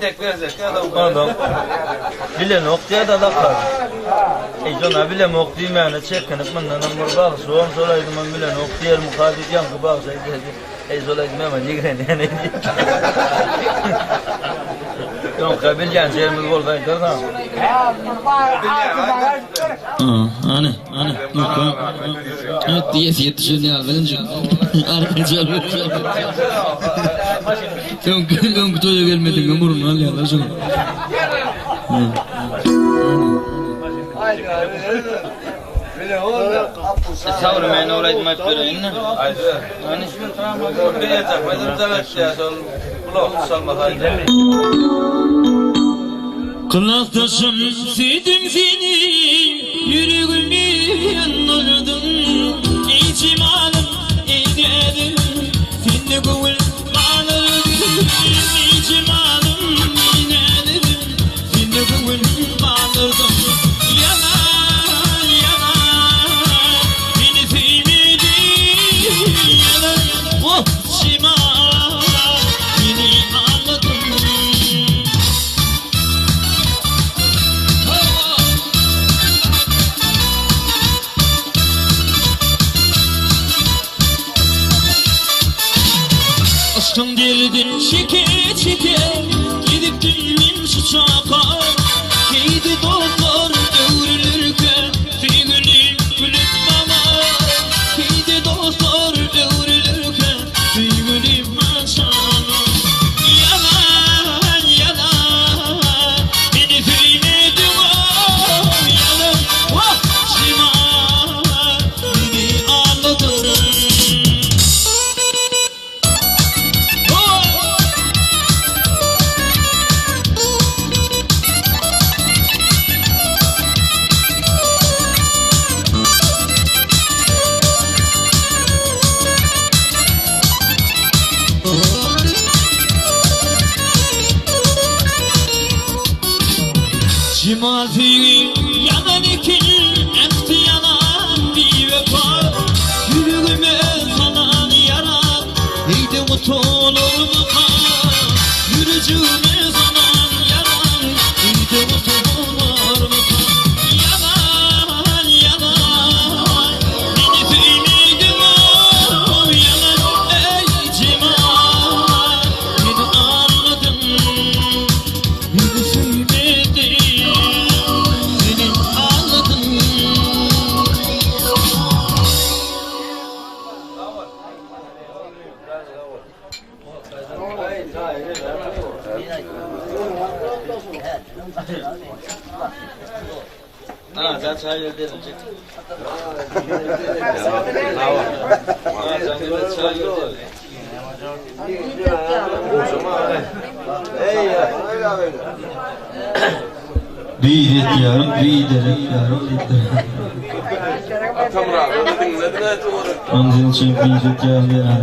Ondan bilenok diýýär-de Zakar. Eý, jona bilemok diýmäne çekinip mundanam bir bagşy bom şol aýdymam bilenok diýermika diýip ýaňky bagşy aýdýar. Eý şol aýdym ýaman ýigrenýän diýip. Ýoňka bilýän ýerimiz bolsa aýdarys. Hany, hany, ýoka. Evet diýesi ýetişen ýaly birinji. Arkaýyn çalyp. Öňki öňki toýa gelmedigiňe muruny alýarlar şonuň. Sabry men ol aýdym aýdyp bereýin-de. Hany. Kulakdaşym söýdüm seni ýüregimi ýandyrdyň Eý jemalym eý näzim sende göwün galdyrdyň Eý jemalym eý näzim sende göwün galdyrdyň Ýalan ýalan meni söýmediň ýalan Oh jemal meni aldadyň. Yşkyň derdin çeke-çeke Gezipdim men şu çaka Heýde dostlar öwrülirkä Söýgülim gülüp maňa Heýde dostlar öwrülirkä Söýgülim maşala Ýalan, ýalan Meni söýmediň-ow Ýalan, wah, şemal Meni aldadyň. Jemal söýgi ýalan eken, ähti ýalan biwepa. Ýüregime salan ýaran, heý-de gutularmyka? Ýürejigime salan ýaran, heý-de gutularmyka? Ýalan, ýalan, meni söýmediň-ow, ýalan, eý, Jemal, meni aldadyň. Meni söýmediň, meni aldadyň. Beýdek ýarym, beýderek ýarym diýipdir. Ondan üçin beýdek ýarym diýýär.